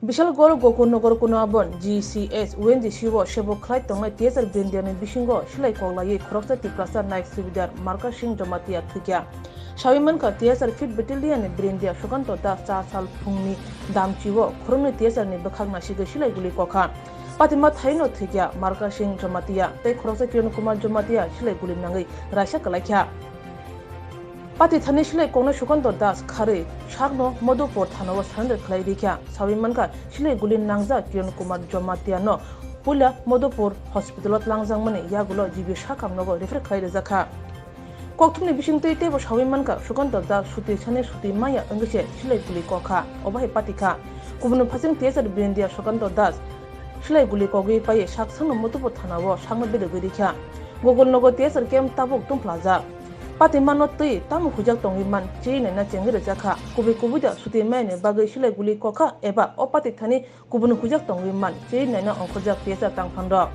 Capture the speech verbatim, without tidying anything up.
Bishalgarh Gokulnagar Kunabon G C S O N G C o sebo khlai tongnai T S R Brindiani bisingo silai koklaiwi khoroksa Tiprasa Naik Subedar Marka Singh Jamatia thwikha. Sawi mankha T S R Fifth Battalion ni Brindia Sukanto Das cha sal phungni damchio khoroknwi T S R ni bwkhak nasigwi silai guli kokha. Patima thaino thwikha Marka Singh Jamatia tei khoroksa Kiran Kumar Jamatia silai guli nangwi raisa kwlaikha. Pati thani silai koknai Sukanto Das kharwi sakno Madhupur thanao surrender khlai rikha. Sawi mankha silai guli nangjak Kiran Kumar Jamatia no puila Madhupur hospital o tlangjakmani yagulo G B sakhamnogo refer khlai rijakha. Kokthumni bisingtwi teibo sawi mankha Sukanto Das suti sani suti maya wngwi se silai guli kokha, obo hai patikha. Kubuni phasing T S R Brindia Sukanto Das silai guli kogwi paiwi sak sakno Madhupur thanao sakno bedogwi rikha. Gokulnagar T S R camp tabuk tungphlajak. Patimano twi tamo huijak tongwi man chini naina chengwi rwjakha. Kubui kubui da suti mayani bagwi silai guli kokha eba o pati thani kubuni huijak tongwi man chini naina ongkhorjak T S R tangphanrok.